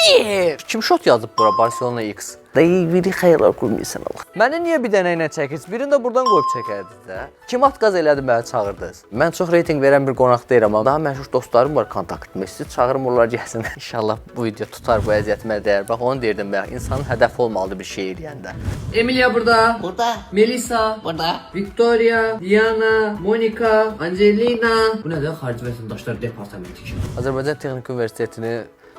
Niyə? Kim şot yazıb bura Barcelona X? Dayı biri xəyallar qurmuyorsan Allah. Məni niyə bir dənə ilə çəkirsiniz? Birini də buradan qoyub çəkərdiniz də. Kim atqaz elədi məni çağırdınız? Mən çox reytinq verən bir qonaq deyirəm, amma daha məşhur dostlarım var kontakt Sizi çağırım onlar gəlsin. İnşallah bu video tutar, bu əziyyətimə dəyər. Bax onu deyirdim bayaq. İnsanın hədəfi olmalıdır bir şey eləyəndə. Emilia burada. Burada. Melisa. Burada. Victoria, Diana, Monica, Angelina. Bu nədir? Xarici Vətəndaşlar Departamenti kimi. Azərbaycan Texniki Universitetini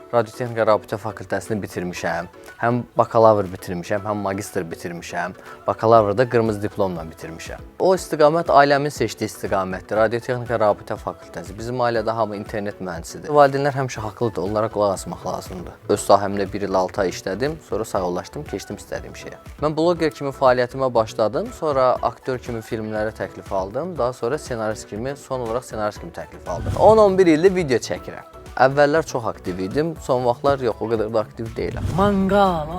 Radiotexnika Rabitə Fakültəsini bitirmişəm. Həm bakalavr bitirmişəm, həm magistr bitirmişəm. Bakalavrı da qırmızı diplomla bitirmişəm. O istiqamət ailəmin seçdiyi istiqamətdir. Radiotexnika Rabitə Fakültəsi. Bizim ailədə hamı internet mühəndisidir. Valideynlər həmişə haqlıdır, onlara qulaq asmaq lazımdır. Öz sahəmdə 1 il 6 ay işlədim, sonra sağollaşdım, keçdim istədiyim şeyə. Mən bloger kimi fəaliyyətimə başladım, sonra aktyor kimi filmlərə təklif aldım, daha sonra ssenarist kimi, son olaraq ssenarist kimi təklif aldım. 10-11 ildir video çəkirəm. Əvvəllər çox aktiv idim, son vaxtlar yox, o qədər də aktiv deyiləm. Mangal.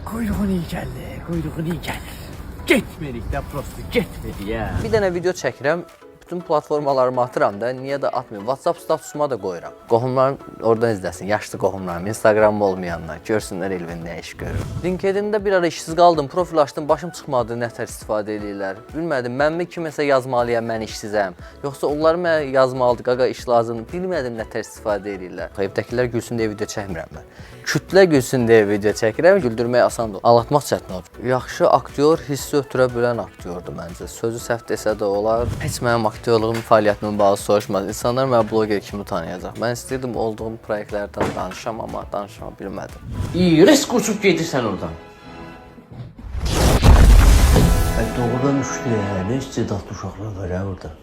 Kuyruğunu iyi geldi. Kuyruğunu iyi geldi. Getmedik de prosto getmedi ya. Bir dənə video çəkirəm, bütün platformalarıma atıram da, niyə də atmayım? WhatsApp statusuma da qoyuram. Qohumlarım oradan izləsin, yaşlı qohumlarım, Instagramı olmayanlar, görsünlər Elvin nə iş görür. LinkedIn-də bir ara işsiz qaldım, profil açdım, başım çıxmadı nə tər istifadə eləyirlər. Bilmədim, mənmi kiməsə yazmalıyam, mən işsizəm, yoxsa onlar mənə yazmalıdır, qaqa iş lazımdır. Bilmədim nə tər istifadə eləyirlər. Evdəkilər gülsün deyə video çəkmirəm mən. Kütlə gülsün deyə video çəkirəm, güldürmək asandır, anlatmaq çətin olur. Yaxşı aktyor hissi ötürə bilən aktyordur məncə. Sözü səhv desə də olar. Heç mənim aktyorluğum fəaliyyətimlə bağlı soruşmaz. İnsanlar məni bloger kimi tanıyacaq. Mən istəyirdim olduğum proyektlərdən danışam, amma danışa bilmədim. İyi, risk uçub gedirsən oradan. Doğrudan üşüdü ya. Ne istedadlı uşaqlar var ya orada.